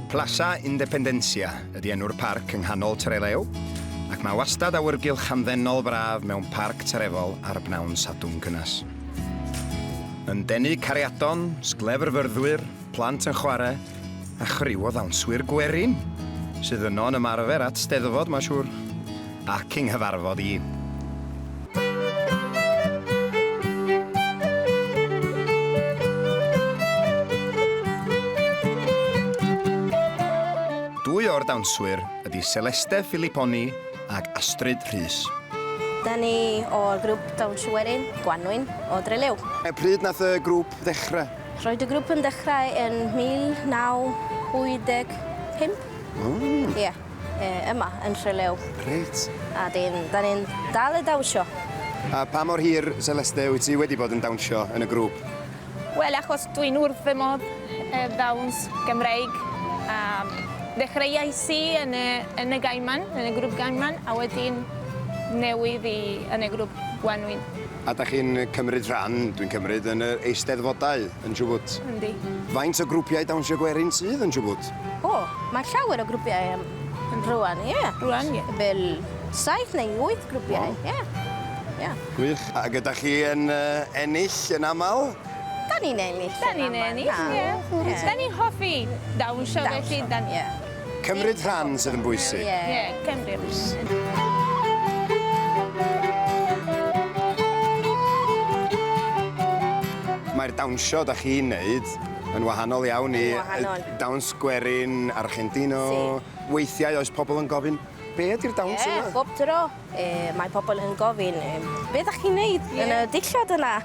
Plaza Independencia ydy enw'r parc yng nghanol Trelew, ac mae wastad awyrgylch hamddenol braf mewn parc trefol ar bnawn Sadwrn cynnes. Yn denu cariadon, sglefrfyrddwyr, plant yn chwarae, a chriw o ddawnswyr gwerin, sydd yno yn ymarfer at Steddfod, mae'n siŵr, ac i nghyfarfod i. Dwy o'r dawnswyr ydy Celeste Filipponi ac Astrid Rhys. Da ni o'r grŵp Dawns Werin, Gwanwyn, o Drelew. Pryd nath y grŵp ddechrau? Roedd y grŵp yn dechrau yn 1985. Mm. Ie. Yma yn Nhrelew. Reit. A dyn, da ni'n dal i dawnsio. A pa mor hir, Celeste, wyt ti wedi bod yn dawnsio yn y grŵp? Wel, achos dwi'n wrth fy modd y ddawns Gymreig. A ddechreuais i yn y, yn y Gaiman, yn y grŵp Gaiman, a wedyn newydd i yn y grŵp Gwanwyn. A da chi'n cymryd rhan, dwi'n cymryd, yn yr eisteddfodau yn Chubut? Yndi. Faint o grwpiau dawnsio gwerin sydd yn Chubut? O, mae llawer o grwpiau yn rwan, ie. Rwan, ie. Fel saith neu wyth grwpiau, ie. Ie. Gwych. Ac ydych chi yn ennill yn aml? Da ni'n ennill. Da ni'n ennill, ie. Da ni'n hoffi dawnsio, felly... Ie. Cymryd rhan sydd yn bwysig. Ie. Ie, cymryd rhan. Mae'r dawnsio da chi'n neud yn wahanol iawn i dawns gwerin Argentino. Si. Weithiau oes pobl yn gofyn, be ydy'r dawns yma? Ie, bob tro. Mae pobl yn gofyn, be da chi'n neud yn y dillad yna?